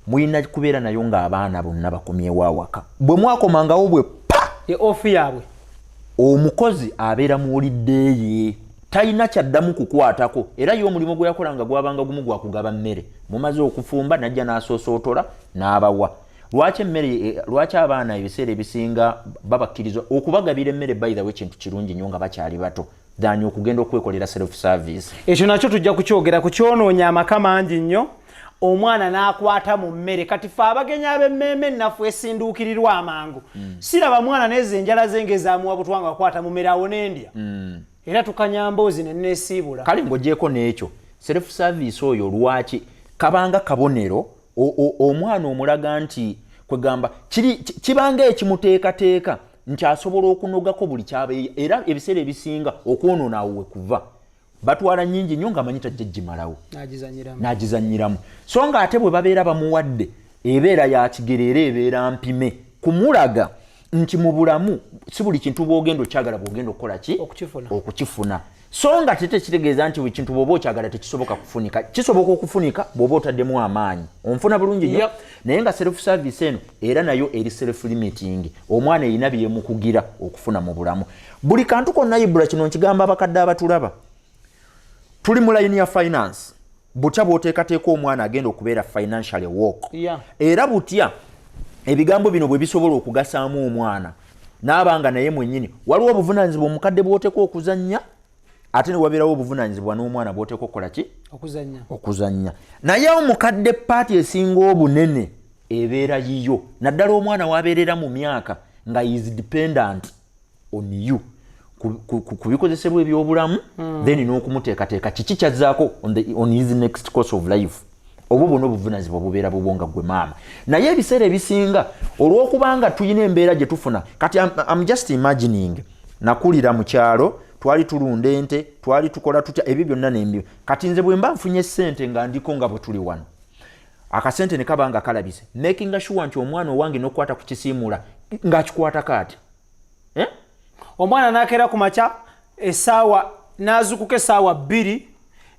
mulina kubeera nayo ng'abaana bonna bakomyewo awaka. Bwe mwakomangawo bwe pa ye off yaabwe. Omukozi abeera muwulidde ye talina kyaddamu kukwatako, era ye omulimu gwe yakolanga gwabanga gumu gwa kugaba mmere. Mumaze okufumba, najja n'asoosootola n'abawa. Lwaki emmere lwaki abaana ebiseera ebisinga babakkiriza okubagabira emmere? By the way, kintu kirungi nnyo nga bakyali bato than okugenda okwekolera self service. Ekyo nakyo tujja kukyogera, kukyonoonya amaka mangi nnyo, omwana n'akwata mu mmere. Kati fe abagenyi ab'emmeeme ennafu esinduukirirwa amangu, siraba mwana nezo enjala ze ng'ezaamuwa butwa nga akwata mu mmere, awo n'endya era tukanya mboozi ne neesiibula. Kale ng'ogyeko n'ekyo, self service oyo lwaki kabanga kabonero omwana omulaga nti kwegamba kibanga ekimuteekateeka nti asobola okunogako buli kyaba, era ebiseera ebisinga okwonoona awo we kuva. Batwala nnyingi nnyo ng'amanyi tajja gimalawo. N'agizanyiramu. N'agizannyiramu. So nga ate bwe babeera bamuwadde, ebeera ya kigero era ebeera mpime kumulaga nti mu bulamu si buli kintu bw'ogenda okyagala bw'ogenda okukola ki? Okukifuna. Okukifuna. So nga tekitegeeza nti buli kintu bw'oba okyagala tekisoboka kufunika. Kisoboka okufunika bw'oba otaddemu amaanyi. Onfuna bulungi nnyo? Yep. Naye nga self service eno era nayo eri self limiting. Omwana erina byemukugira okufuna mu bulamu, buli kantu konna. Ibula, kino nkigamba abakadde abatulaba, tuli mu layini ya finance. Butya bw'oteekateeka omwana agenda okubeera financially woke? Era butya ebigambo bino bwe bisobola okugasaamu omwana n'aba nga naye mwennyini? Waliwo obuvunanyizibwa omukadde bw'oteeka okuzannya, ate ne wabeerawo obuvunanyizibwa n'omwana bw'oteeka okukola ki? Okuzannya. Okuzannya. Naye omukadde part esinga obunene ebeera yiyo, naddala omwana wabeerera mu myaka nga is dependent on you ku bikozesebwa ebyobulamu, then n'okumuteekateeka kiki kyazzaako on his next course of life. Obwo bwona obuvunanyizibwa bubeera bubwo nga gwe maama. Naye ebiseera ebisinga olw'okubanga tulina embeera gye tufuna kati, I'm just imagining, nakulira mu kyalo, twali tulunda ente, twali tukola tutya ebyo byonna nembi. Kati nze bwe mba nfunye ssente nga ndiko nga bwe tuli wano, akasente ne kaba nga kalabise, making sure nti omwana owange n'okukwata ku kisiimuula ng'akikwatako ati, eh? Omwana n'akeera ku makya esaawa, n'azukuka esaawa 2,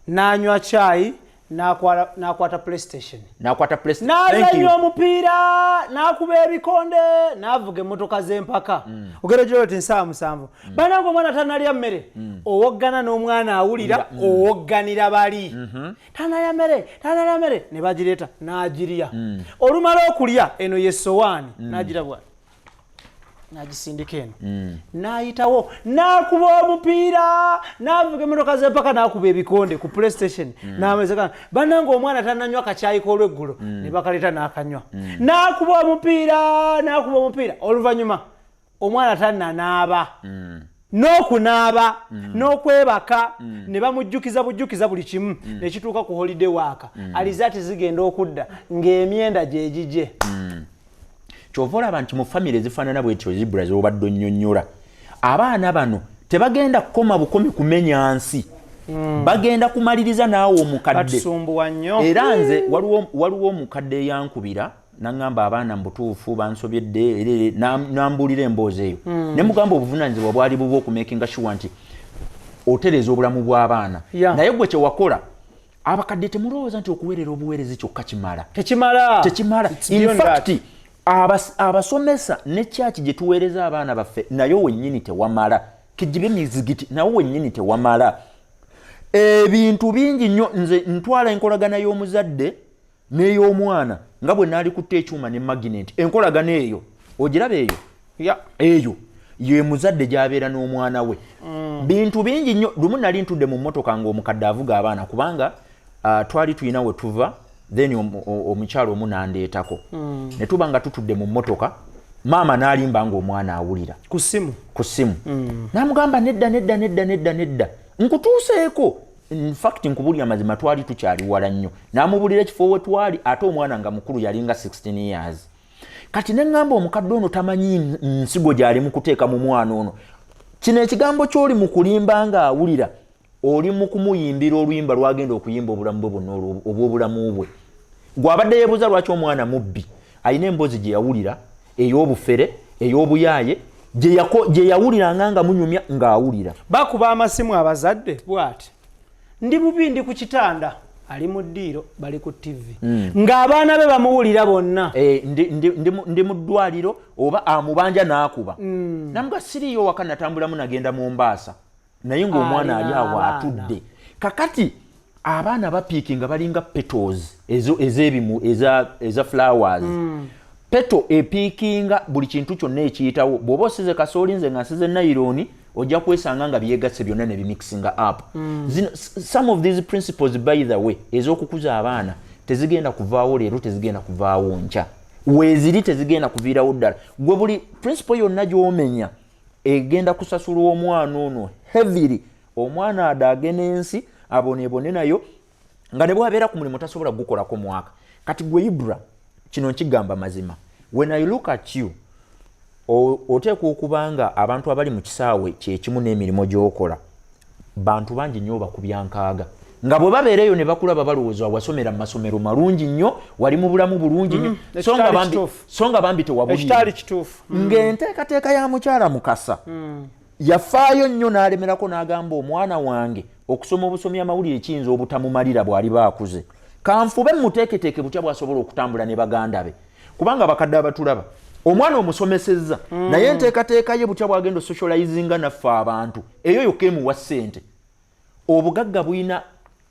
n'anywa kyayi, n'akwata PlayStation. Nakwata PlayStation. Thank you. N'azannya omupiira, n'akuba ebikonde, n'avuga emmotoka z'empaka. Ogenda gira oti nsaawa 7, banange omwana tanalya mmere. Owoggana n'omwana awulira owogganira bali, tanalya mmere, tanalya mmere, ne bagireeta n'agirya. Olumala okulya, eno ye sowaani, n'agira bwa n'agisindika eno, n'ayitawo, n'akuba omupiira, n'avuga emmotoka z'empaka, n'akuba ebikonde ku PlayStation. N'amazeka, bannange omwana tananywa kakyayi k'olweggulo, ne bakaleeta n'akanywa, n'akuba omupiira, n'akuba omupiira. Oluvannyuma omwana tannanaaba n'okunaaba n'okwebaka, ne bamujjukiza bujjukiza buli kimu, ne kituuka ku holiday waaka. Alizaati zigenda okudda ng'emyenda gyegigye. Kyova olaba nti mu famire ezifaanana bwetyo, zibura zobadde onnyonnyola, abaana bano tebagenda kukoma bukomi kumenya nsi, bagenda kumaliriza naawe omukadde. Batusumbuwa nnyo. Era nze waliwo omukadde eyankubira naŋŋamba abaana mu butuufu bansobyedde, era nambuulira emboozi eyo, ne mugamba obuvunanyizibwa bwali bubwa okumakinga sure nti Otereeza obulamu bw'abaana. Naye gwe kyewakola, abakadde temulowooza nti okuweerera obuweerezi kyokka kimala. Tekimala. Tekimala. In fact, abasomesa ne kyaki gye tuweereza abaana baffe nayo wennyini tewamala. Kigibe mizigiti nawo wennyini tewamala. Ebintu bingi nnyo. Nze ntwala enkolagana y'omuzadde n'ey'omwana nga bwe naali kutta ekyuma ne magnet. Enkolagana eyo ogiraba eyo? Eyo ye muzadde gy'abeera n'omwana we. Bintu bingi nnyo. Lumu nali ntudde mu mmotoka ng'omukadde avuga abaana, kubanga twali tulina we tuva, then omukyalo omu n'andeetako. Ne tuba nga tutudde mu mmotoka, maama n'alimba ng'omwana awulira ku ssimu. Ku ssimu. N'amugamba, "Nedda, nedda, nedda, nedda, nedda, nkutuuseeko." Infact, nkubulira amazima, twali tukyali wala nnyo. N'amubulira ekifo we twali, ate omwana nga mukulu, yalinga 16 years. Kati neŋŋamba, omukadde ono tamanyi nsigo gy'ali mu kuteeka mu mwana ono. Kino ekigambo ky'oli mu kulimba ng'awulira, oli mu kumuyimbira oluyimba lwagenda okuyimba obulamu bwe bwonna obw'obulamu bwe. Gw'abadde yeebuuza lwaki omwana mubbi, alina emboozi gye yawulira ey'obufere, ey'obuyaaye, gye yawuliranga nga munyumya ng'awulira. Bakuba amasimu abazadde bwati, "Ndi bubi, ndi ku kitanda," ali mu ddiiro, bali ku TV, ng'abaana be bamuwulira bonna. Eh, ndi mu ddwaliro, oba amubanja n'akuba namuga, "Siriyo waka, natambulamu nagenda Mombaasa," naye ng'omwana ali awo abaana. Atudde. Kakati abaana bapickinga, balinga petals ezo ez'ebimu eza flowers. Petal epickinga buli kintu kyonna ekiyitawo. Bw'oba osize kasooli, nze nga nsize nayironi, ojja kwesanga nga byegasse byonna ne bimixinga up. Zino, some of these principles, by the way, ez'okukuza abaana tezigenda kuvaawo leero, tezigenda kuvaawo nkya. Weeziri, tezigenda kuviirawo ddala. Gwe buli principle yonna gy'omenya egenda kusasula omwana ono heavily. Omwana adaage n'ensi, aboneebone nayo, nga ne bwabeera ku mulimu tasobola gukolako mwaka. Kati gwe Ibra, kino nkigamba mazima, when I look at you, oteekwa okuba nga abantu abali mu kisaawe kyekimu n'emirimu gy'okola, bantu bangi nnyo bakubya nkaaga, nga bwe babeera eyo ne bakulaba balowooza wasomera mu masomero malungi nnyo, wali mu bulamu bulungi nnyo. So nga Ekitali bambi kituufu. So nga bambi tewabulire. Ekitali kituufu. Ng'enteekateeka ya mukyala Mukasa yafaayo nnyo n'alemerako n'agamba, "Omwana wange okusoma obusomi amawulire kiyinza obutamumalira bw'aliba akuze. Kanfube muteeketeeke butya bw'asobola okutambula ne baganda be." Kubanga abakadde abatulaba, omwana omusomesezza, naye enteekateeka ye butya bw'agenda osocializinga naffe abantu, eyo yokka emuwa ssente. Obugagga buyina,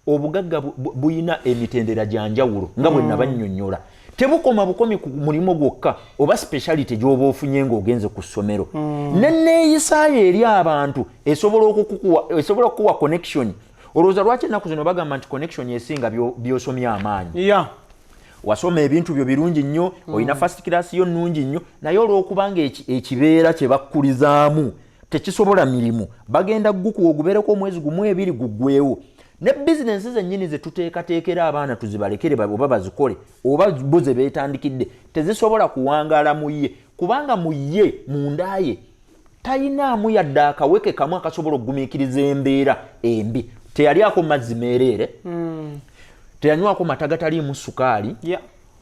obugagga buyina emitendera gya njawulo, nga bwe nabannyonnyola. Tebukoma bukomi ku mulimu gwokka oba speciality gy'oba ofunye ng'ogenze ku ssomero. Neneeyisaayo eri abantu esobola okukuwa connection. Olowooza lwaki ennaku zino bagamba nti connection esinga by'osomye amaanyi? Wasoma ebintu byo birungi nnyo, olina first class yo nnungi nnyo, naye olw'okubanga ekibeera kye bakkulizaamu tekisobola mirimu, bagenda gukuwa ogubeereko omwezi gumu, 2, guggwewo. Ne bizinensi zennyini ze tuteekateekera abaana tuzibalekere oba bazikole oba bo ze beetandikidde, tezisobola kuwangaala mu ye, kubanga mu ye munda ye tayinaamu yadde akaweke kamu akasobola okugumiikiriza embeera embi. Teyalyako mazzi meereere, teyanywako mata gataliimu sukaali.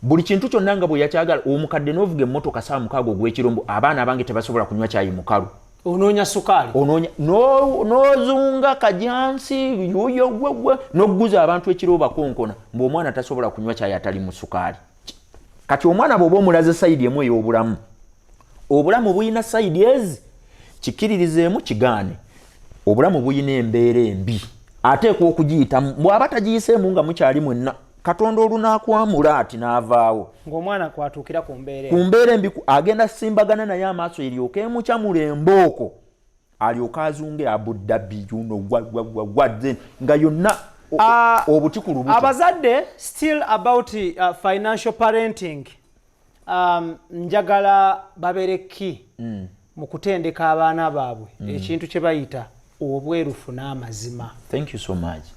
Buli kintu kyonna nga bwe yakyagala. Omukadde n'ovuga emmotoka saa 6 ogw'ekirombo, "Abaana abange tebasobola kunywa kyayi mukalu." Onoonya sukaali. Onoonya n'ozunga kajansi yuyo gwegwe n'ogguza abantu ekiro bakonkona mbu omwana tasobola kunywa kyayi atali mu sukaali. Kati omwana bw'oba omulaze side emu ey'obulamu, obulamu buyina side ezi, kikiririzeemu kigaane, obulamu buyina embeera embi, ateekwa okugiyitamu. Bw'aba tagiyiseemu nga mukyali mwenna, Katonda olunaakwamula ati n'avaawo, ng'omwana kwatuukira ku mbeera ku mbeera embi agenda simbagana naye amaaso, eryoke emukyamula embooko, alyoke azunge Abuddabi yuno gwagwagwagwa nga yonna obuti ku lubuto. Abazadde, still about financial parenting, njagala babeere ki mu kutendeka abaana baabwe ekintu kye bayita obwerufu n'amazima. Thank you so much.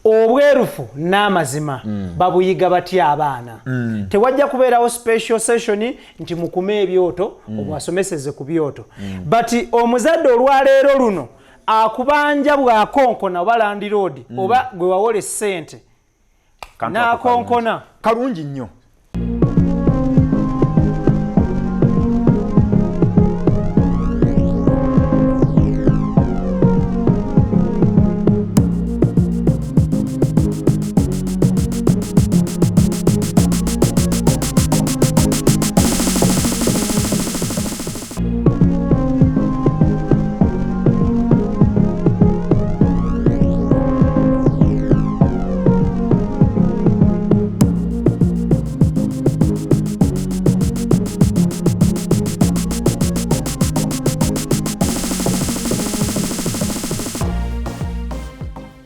Obwerufu n'amazima babuyiga batya abaana? Tewajja kubeerawo special session nti mukume ebyoto, obwasomeseze ku byoto, but omuzadde olwaleero luno akubanja bw'akonkona, oba landlord oba gwe wawola essente Kantu ako n'akonkona. Kalungi nnyo.